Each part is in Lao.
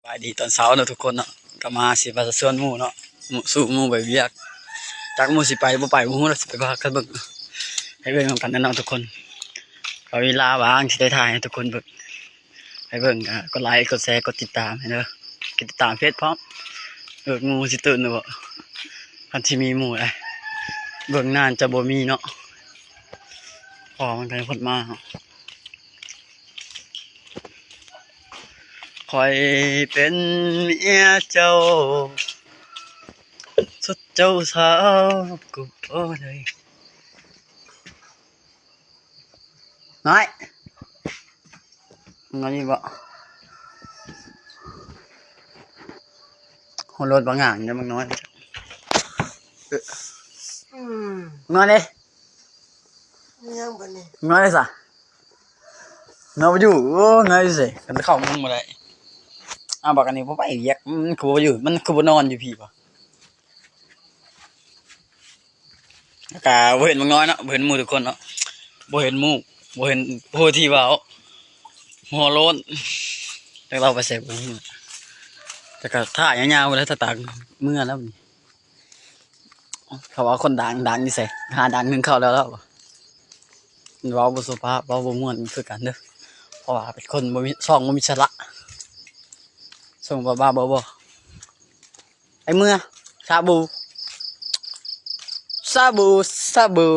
ສະບາຍດີຕອນເຊົ້າເນາະທຸກຄົນເນາະ ກໍມາຊິວ່າຊວນໝູ່ເນາະ ໝູ່ສູ່ໝູ່ໄປວຽກ ຈັກໝູ່ຊິໄປບໍ່ໄປບໍ່ຮູ້ລະ ຊິໄປພາກັນເບິ່ງ ໄປເບິ່ງນຳກັນເນາະທຸກຄົນ. ກໍເວລາວ່າງຊິໄດ້ຖ່າຍໃຫ້ທຸກຄົນເບິ່ງ ໃຫ້ເບິ່ງກໍກົດໄລກົດແຊກົດຕິດຕາມໃຫ້ເດີ ກົດຕິດຕາມເຟສພ້ອມ. ເອີ ໝູ່ຊິຕື່ນຫຼືບໍ່ ຄັນຊິມີໝູ່ໄດ ເບິ່ງໜ້າຈະບໍ່ມີເນາະ ເພາະວ່າມັນກະພົດມາເນາະ. ຂ້ອຍເປັນເມຍເຈົ້າ ສຸດເຈົ້າສາວກໍບໍ່ໄດ້. ນ້ອຍ ນ້ອຍນີ້ບໍ່ ຫົວໂລດບັກຫຍັງເດ້ບັກນ້ອຍ ເອີ ອືມ ນ້ອຍເດ້ ຍັງບັດນີ້ ນ້ອຍເດ້ຊະ ນ້ອຍບໍ່ຢູ່ ໂອ້ ນ້ອຍຢູ່ໃສ ຄັນເຂົ້າມັນບໍ່ໄດ້. ອ້າວ ບັກອັນນີ້ບໍ່ໄປວຽກ ມັນຄືບໍ່ຢູ່ ມັນຄືບໍ່ນອນຢູ່ພີ້ວະ. ແລ້ວກະບໍ່ເຫັນບັກນ້ອຍເນາະ ບໍ່ເຫັນໝູ່ທຸກຄົນເນາະ ບໍ່ເຫັນໝູ່ ບໍ່ເຫັນຜູ້ທີ່ວ່າຫົວໂລ້ນ ຈັກລາວໄປໃສບໍ່ຮູ້. ແຕ່ກະຖ້າຍາວໆໄປແລ້ວ ຖ້າຕາເມືອແລ້ວນີ້ ເຂົາວ່າຄົນດັງ ດັງຢູ່ໃສ ຫາດັງໜຶ່ງເຂົ້າແລ້ວ ແລ້ວ ມັນເວົ້າບໍ່ສຸພາບ ເວົ້າບໍ່ມ່ວນຄືກັນເດີ ເພາະວ່າເປັນຄົນບໍ່ມີ ຊ່ອງບໍ່ມີສາລະ ສົ່ງບ້າໆ ບໍ່ ໄປເມືອ ຊາບູ ຊາບູ ຊາບູ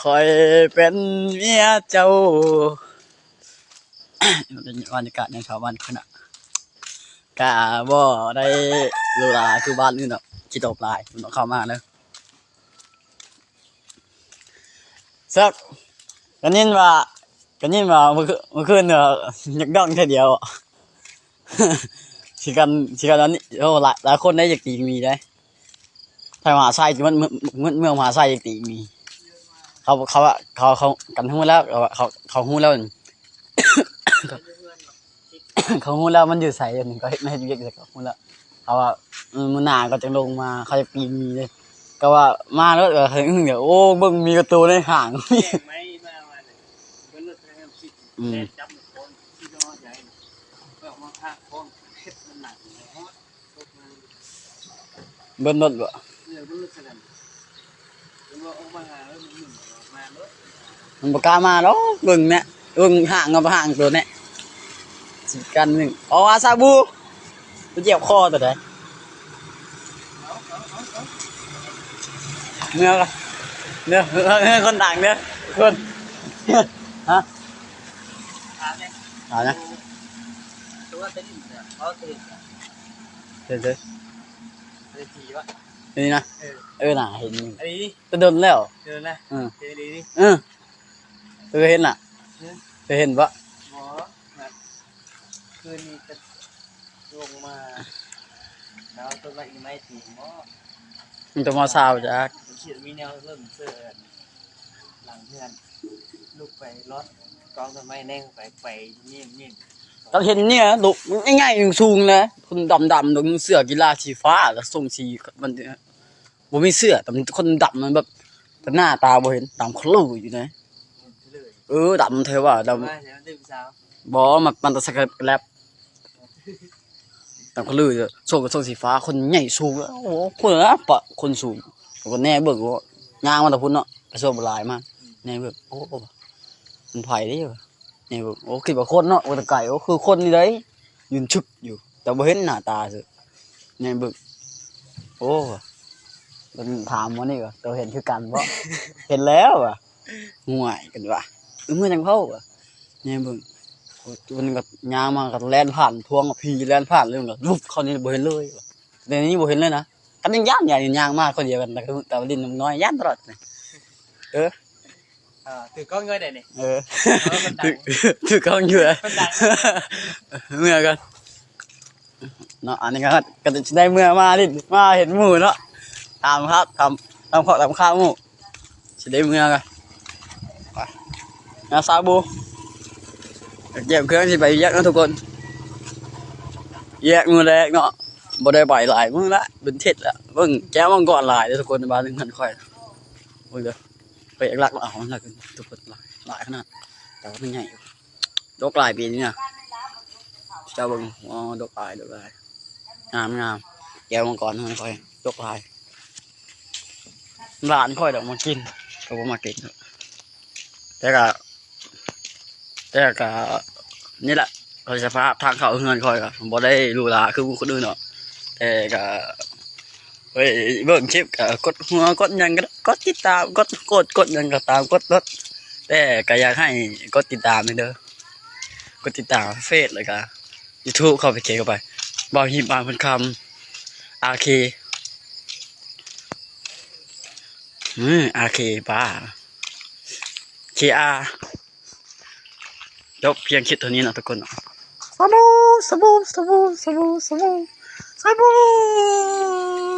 ຂ້ອຍເປັນເມຍເຈົ້າ. ບັນຍາກາດຍາມເຊົ້າບ້ານຄືນນະ ກະບໍ່ໄດ້ຫຼູຫຼາຄືບ້ານອື່ນດອກ ຂີ້ຕົບຫຼາຍ ບໍ່ຕ້ອງເຂົ້າມາເດີ. ເສິກ ໄດ້ຍິນວ່າ ໄດ້ຍິນວ່າມື້ຄືນ ມື້ຄືນຢາກດອງເທື່ອດຽວ ຊິກັນ ຊິກັນອັນນີ້ ໂອ້ ຫຼາຍ ຫຼາຍຄົນໄດ້ຢາກຕີໝີໄດ໋ ໄທມະຫາໄຊ ມັນ ເມືອງ ເມືອງ ເມືອງມະຫາໄຊຢາກຕີໝີ ເຂົາ ເຂົາ ເຂົາ ເຂົາກັນຮູ້ແລ້ວ ເຂົາ ເຂົາ ເຂົາຮູ້ແລ້ວ ເຂົາຮູ້ແລ້ວມັນຢູ່ໃສ ອັນນີ້ເຂົາເຮັດ ມາເຮັດວຽກໃສ ເຂົາຮູ້ແລ້ວ ເຂົາວ່າ ເອີ ມື້ໜ້າເຂົາຈະລົງມາ ເຂົາຈະປີນໝີເດ້ ກໍວ່າມາໂລດ ເອີ ໂອ້ ເບິ່ງໝີກັບໂຕໃນຫ້າງ ອືມ ເບິ່ງລົດບໍ່? ມັນບໍ່ກ້າມາດອກ ເບິ່ງແນະ ເບິ່ງຫ້າງກັບຫ້າງໂຕແນະ ຊິກັນໜຶ່ງ ເອົາອາຊາບູ ໄປຈຽບຄໍໂຕໃດ ເມືອກະ ເດີ ເຮືອນຄົນດັງເດີ ຄົນ ຮະ ຖາມນະ ເດີ ເດີ ເຫັນຢູ່ນະ ເອີ ໜ້າເຫັນຢູ່ ແຕ່ດົນແລ້ວ ເອີ ນະ ເອີ ເຫັນອີ່ຫຼີ ເອີ ເຄີຍເຫັນລະ ເຄີຍເຫັນບໍ່? ບໍ່ ຄືນນີ້ກະລົງມາ ແລ້ວຕົ້ນໄມ້ອີ່ໄມ້ຕີນບໍ່ ມັນຕ້ອງມາຊາວຈັກ ມີແນວເບິ່ງເສີນ ຫຼັງເຮືອນ ລຸກໄປລອດກອງຕົ້ນໄມ້ແນງໄປ ໄປນີ້ນີ້ ກໍເຫັນນີ້ລະ ໂຕໃຫຍ່ໆ ສູງໆ ນະ ຄົນດຳໆ ນຸ່ງເສື້ອກິລາສີຟ້າ ແລ້ວສົ່ງສີມັນ ບໍ່ມີເສື້ອ ແຕ່ຄົນດຳມັນແບບ ແຕ່ໜ້າຕາບໍ່ເຫັນ ດຳຄະລືຢູ່ນະ ເອີ ດຳແທ້ວ່າ ດຳ ບໍ່ ມັນ ມັນຕ້ອງໃສ່ແລັບ ດຳຄະລື ໂສ້ງ ໂສ້ງສີຟ້າ ຄົນໃຫຍ່ສູງ ໂອ້ ຄົນນະ ປະ ຄົນສູງ ກໍແນເບິ່ງ ຍ່າງມາແຕ່ພຸ້ນເນາະ ກະໂຊບຫຼາຍມາ ແນເບິ່ງ ໂອ້ ມັນໃຜເດ ແນເບິ່ງ ໂອ້ ຄິດວ່າຄົນເນາະ ວ່າແຕ່ໄກ ໂອ້ ຄືຄົນນີ້ໃດ ຢືນຊຶກຢູ່ ແຕ່ບໍ່ເຫັນໜ້າຕາຊື່ ແນເບິ່ງ ໂອ້ ເພິ່ນຖາມມື້ນີ້ວ່າ ໂຕເຫັນຄືກັນບໍ່? ເຫັນແລ້ວວ່າ ຫ້ວຍ ກັນວ່າ ເອີ ເມືອຈັ່ງເວົ້າວ່າ ແນເບິ່ງ ເພິ່ນກໍຍ່າງມາ ກໍແລ່ນຜ່ານ ພວງຜີແລ່ນຜ່ານເລີຍ ມັນກໍວຸບເຂົ້ານີ້ ບໍ່ເຫັນເລີຍວ່າ ແຕ່ນີ້ບໍ່ເຫັນເລີຍນະ ກັນຍັງຢ້ານ ຍ່າງມາຄົນດຽວກັນ ແຕ່ວ່າຫຼິ້ນນ້ອຍ ຢ້ານຕະຫຼອດ ເອີ ຖືກກ້ອງຢູ່ໃດນີ້ ເອີ ຖືກກ້ອງຢູ່ ເມືອກ່ອນເນາະ ອັນນີ້ກໍ ກໍຊິໄດ້ເມືອມາຫຼິ້ນ ມາເຫັນໝູ່ເນາະ ຕາມຄາບ ຕາມ ຕາມເຄາະຕາມຄາບໝູ່ ຊິໄດ້ເມືອກ່ອນ ໄປ ຫາຊາບູ ກຽມເຄື່ອງຊິໄປວຽກເນາະທຸກຄົນ ວຽກມື້ແລກເນາະ ບໍ່ໄດ້ໄປຫຼາຍມື້ລະ ເປັນທິດລະ ເບິ່ງແກ້ວມັງກອນຫຼາຍເດີທຸກຄົນ ບ້ານເຮືອນຂ້ອຍ ເບິ່ງເດີ ໄປຫຼັກໆ ເອົາມັນຫຼາຍ ທຸກຄົນ ຫຼາຍ ຫຼາຍຂະໜາດ ແຕ່ວ່າມັນໃຫຍ່ຢູ່ ດົກຫຼາຍປີນີ້ນະ ເຈົ້າເບິ່ງ ອໍ ດົກຫຼາຍ ດົກຫຼາຍ ງາມໆ ແກ້ວມັງກອນເຮືອນຂ້ອຍ ດົກຫຼາຍ ຫຼານຂ້ອຍດອກມາກິນ ກໍບໍ່ມາກິນ ແຕ່ກະ ແຕ່ກະ ນີ້ແຫຼະ ສະພາບທາງເຂົ້າເຮືອນຂ້ອຍກໍບໍ່ໄດ້ຫຼູຫຼາຄືຄົນອື່ນດອກ ແຕ່ກະ ເອີຍ ເບິ່ງຄລິບກໍກົດຫົວ ກົດຫຍັງກໍໄດ້ ກົດຕິດຕາມ ກົດ ກົດ ກົດຫຍັງກໍຕາມ ກົດໂລດ ແຕ່ກໍຢາກໃຫ້ກົດຕິດຕາມແດ່ເດີ ກົດຕິດຕາມເຟສ ແລ້ວກໍຢູທູບ ເຂົ້າໄປ ເຄ ເຂົ້າໄປ ບ່າວຮີບ ບ້ານໂພນຄຳ ອາເຄ ອື ອາເຄ ປ້າ ເຄອາ ຈົບພຽງຄລິບເທົ່ານີ້ເນາະທຸກຄົນເນາະ ສະບູ ສະບູ ສະບູ ສະບູ ສະບູ ສະບູ.